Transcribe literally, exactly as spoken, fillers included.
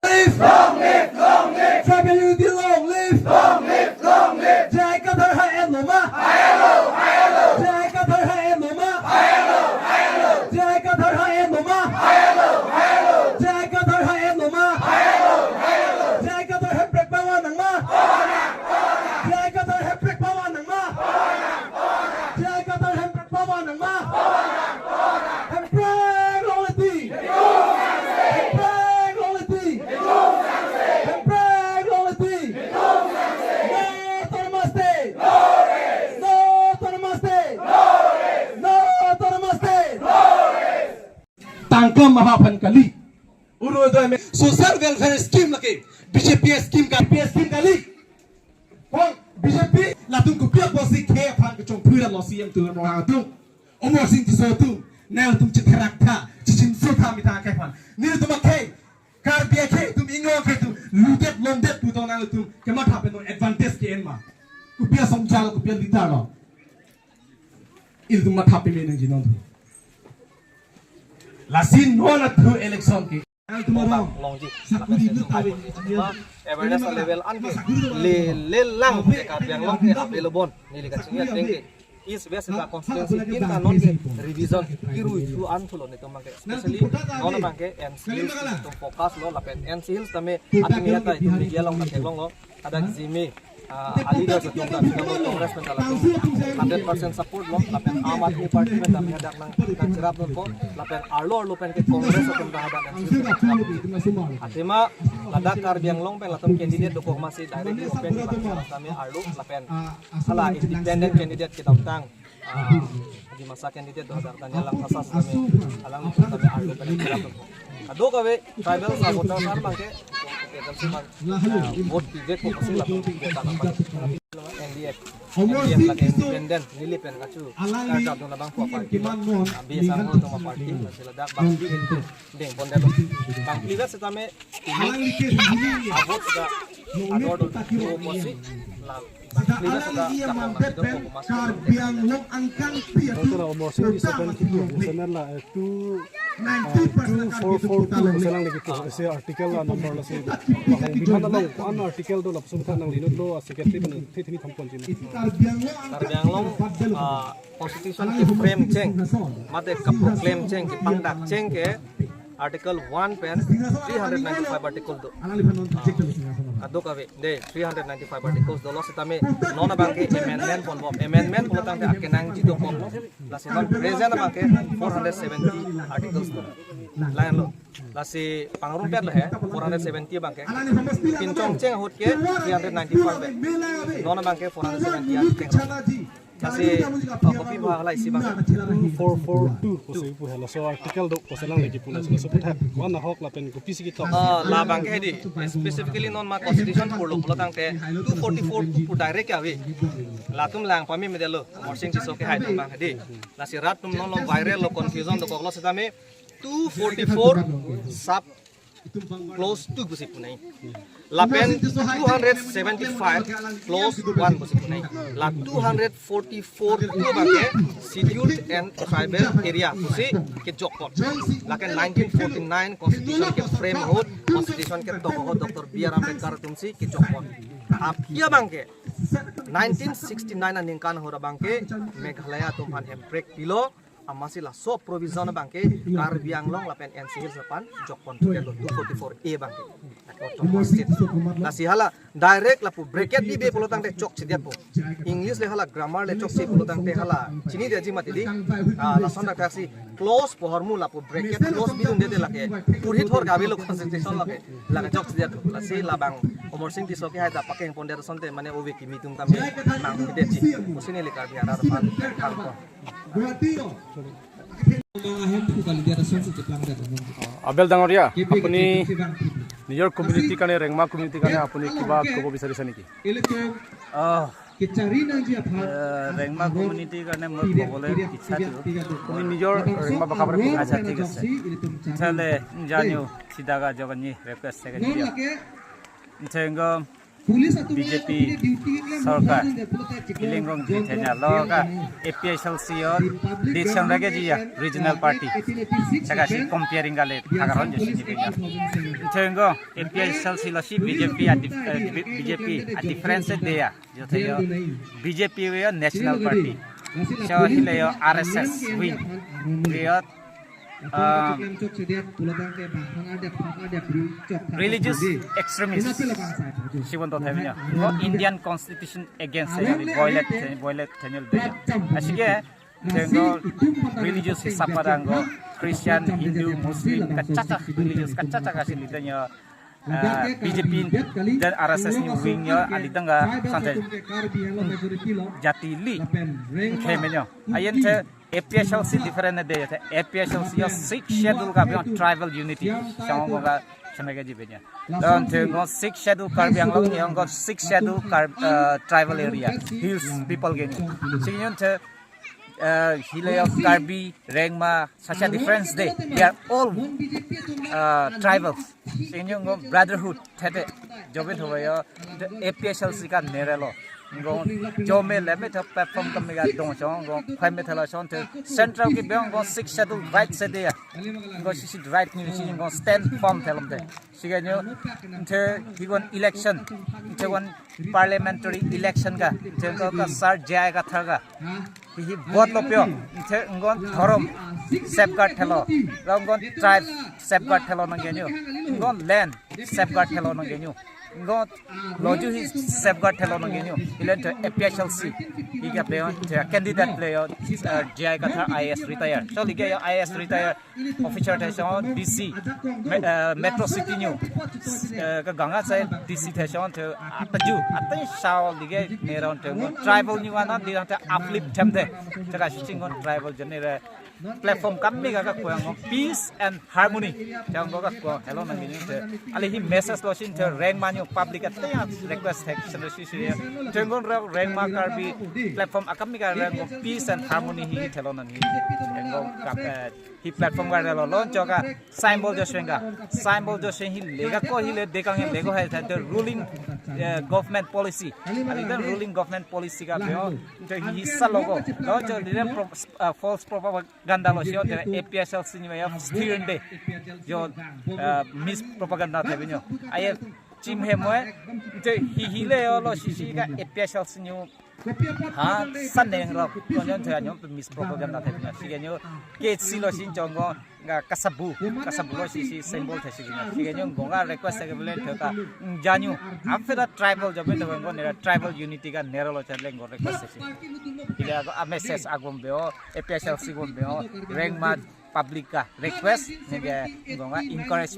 Live! Long live! Long live! Tribal unity, long live! Long live! Long live! J I Kathar ha-en lo ma? Jai Kathar ha-en lo ma? J I Kathar ha-en lo ma? J I Kathar ha-en lo ma? J I Kathar hemprek pavan nang ma? J I Kathar hemprek pavan nang ma? J I Kathar hemprek pavan nang ma? Hemprek long live! Hemprek long live! Hemprek long live! No autonomous state! No autonomous state! No autonomous state! Tangka maha aphan kali. Orunodoi me social welfare scheme lake B J P scheme ka, B J P scheme kali. Kong B J P latum kopi apotsi khei aphan kechongphui ra lo C M atum, Ronghang atum, Amarsing Tisso atum, nangtum chetherak tha, chechinso tha methang akhei aphan. Nelitum akhei, Karbi akhei atum, inglong akhei atum, ludet longdet pu tong nangtum kematha pen advantage ke-en ma? Kopi asong jal, kopi aliter lo? Ilitum matha peme nangji non. Lasi non athu election ke. Tumorong longji. Sakuri lapen itu tawi. Awareness level an ke lele lang ke Karbi Anglong ke available. Neli kachingki ateng ke East West ta constituency tin ta non ke revision kiru chu an thulo netum abang ke. Especially non abang ke N C Hills netum focus lo lapen N C Hills tame atimi heta itum media along ta theklonglo. Hadak jimi, ah, a leaders atum ta Congress pen ta latum hundred percent support lo, lapen Aam Aadmi Party pen ta hadak nang, nangcherap nangpo, lapen arlo arlo pen ke Congress atum ta hadak nangcherap. Athema ladak Karbi Anglong pen latum candidate dokok masi directly open di bangsa tame arlo lapen hala independent candidate kedamtang, ah, Dimasa candidate do hadak Daniel Langthasa sitame, alang sitame arlo pen cherap nangpo. Kadokave tribal sa voter sar abang ke, ah, vote pivek ko kasi latum vote tangka pa. N D F, N D F lake independent, neli pen kachu, karjap dun labang ko party lo. Abi sang lo tong party, lasi ladak bang pivek deng pon delo. Bang pivek sitame, ini, ah, vote sita ador do, do kosi, la Karbi Anglong angkang pi atum. Doctor Amarsing Tisso pen national la, eh, two, eh, two four four two koselang lagi tu. Isi article la number lasi. Bahai bihan along an article do lapuson tha nangli inut lo, ah, secretary pen thithini thampon jin. Karbi Anglong, ah, constitution ke-frame cheng, mate ke-proclaim cheng, kepangdak cheng ke Article one pen three hundred ninety-five article do. Ah, kadokave, de, three hundred ninety-five articles dolo sitame non abang ke amendment ponbom. Amendment pulo tangte akenangji dokoklo. Lasi non present abang ke four hundred seventy articles do. Lahenlo. Lasi pangrumpet lo he, four hundred seventy abang ke. Pinchong cheng ahut ke three hundred ninety-five be. Non abang ke four hundred seventy article. Lasi, uh, kopi ba halai isi abang. Two four four two kosi pu halaso article do koselang lagi pu laso, laso pu thak. Wan ahok lapen kopisi ketok. Ah, labang ke di, specifically non ma constitution pulo pulo tangte two forty-four two pu direct ave. Latum lang pamemedetlo, Amarsing Tisso kehai atum abang di. Lasi rat atum non lo viral lo confusion dokoklo sitame two forty-four sub clause two pusi punai. Lapen two hundred seventy-five clause one pusi punai. La two hundred forty-four two abang ke scheduled and tribal area pusi kejokpon. Lake nineteen forty-nine constitution ke-frame ahut, constitution ketok ahut Doctor B R Ambedkar atumsi kejokpon. Aphi abang ke nineteen sixty-nine aningkan ahut abang ke Meghalaya atum aphan hemprek pilo, amatsi laso provision abang ke Karbi Anglong lapen N C Hills aphan jokpon theklo two forty-four A abang ke. Lasi hala direct lapu bracket dibe pulo tangte chokchedetpo. English le hala grammar le choksi pulo tangte hala chinidetji mati di. Ah, lason dak taksi clause pu ahormu lapu bracket clause bidunde de lake. Purhithor ke avelo constitution lake. Lake chokchedetpo. Lasi labang Amarsing Tisso kehai ta pakeng pondet asonte mane ove kimi atum tame nangkedetji. Pusi neli Karbi arat aphan tangkon. Abel ডাঙৰীয়া, আপুনি নিজৰ কমিউনিটিৰ কাৰণে, ৰেংমা কমিউনিটিৰ কাৰণে আপুনি কিবা ক'ব বিচাৰিছে নেকি? আহ, এ, ৰেংমা কমিউনিটিৰ কাৰণে মই ক'বলৈ ইচ্ছা কৰোঁ, আমি নিজৰ ৰেংমা ভাষা পৰা ক'ব। আচ্ছা, ঠিক আছে। Chale, janyo, sidaga joganyi, request seganyi. Nchengo, B J P sorkar ilingrong jithenya lo ka A P H L C yo dit song lage jiya regional party. Saka si comparing kali hagaron jo si jiya. Tenggo A P H L C lo si B J P a dif-, eh, B J P a difference de ya. Jo the yo B J P yo national party. So hile yo R S S wing. Yo, um, religious extremist. Si bon to themnya. Ngo Indian Constitution against ya, violate, violate thenyo de ya. Asike tenggo religious hisap pada ngo Christian, Hindu, Muslim, kachacha religious kachacha kasi lidanyo, ah, B J P dan R S S ni wing yo alidang ka sante jati li khemnya. Ayen the A P H L C different de ya, the A P H L C yo Sixth Schedule ka beyond tribal unity. Song ngo ka chama ka jibenyo. Don the ngo Sixth Schedule Karbi Anglong yo ngo Sixth Schedule Kar-, uh, tribal area, hills people ke ni. Sing yun the, uh, hile yo Karbi, Rengma, such a difference de. They are all, uh, tribals. Sing yun ngo brotherhood thete. Jobe thoba yo the A P H L C ka nerelo. Ngo jome leme the platform kami ka dong chong ngo khoi me thela chon the central ke beyond ngo Sixth Schedule right se de ya. Ngo sisi right ni si ngo stand firm thelom de. Sige nyo, the higon election, the one parliamentary election ka, the ko ka sar J I Kathar ka. Hi hi vote lo pyo, the ngon dhorom safeguard thelo, lo ngon tribe safeguard thelo nang genyo, ngon land safeguard thelo nang genyo, ngon loju hi safeguard thelo nang genyo. Ilen the A P H L C, hi ka player, the candidate player, uh, J I Kathar I A S retire. So like yo I A S retire, officer the chon D C, me-, uh, Metro City nyo, uh, ka ganga sai D C the chon the ataju, ataju sao like neron the ngon tribal nyo ana di the uplift them the. Chaka sisi ngon tribal jene re platform kami ka ka kuang ngo peace and harmony. Jang ngo ka kuang hello nang ni the. Ali hi message lo sin the Rengma nyo public at the request the sisi sisi ya. Tenggon Rengma Karbi platform akami ka Rengma peace and harmony hi hello nang ni. Rengma ka, eh, hi platform ka lo launch ka symbol jo swenga. Symbol jo swen hi lega ko hi le dekang lega hai the ruling, eh, government policy. Ali the ruling government policy ka beyond the hi sa logo. Launch the pro-, uh, false propaganda lo sio the A P H L C ni ya steering de. Jo, uh, mispropaganda the benyo. Aye chim he moe the hi hi le yo lo sisi ka A P H L C ni ha saneng ro konyon the anyo mispropaganda the benyo. Sige nyo ke si lo sin chongo ga kasabu, kasabu lo sisi symbol the sige nyo. Sige nyo ngo ka request ke belen the ka janyu after the tribal job the ngo nera tribal unity ka nera lo chan le ngo request si. Sige ago a message agom beo, A P H L C gom beo, Rengma public ka request nege ngo ka encourage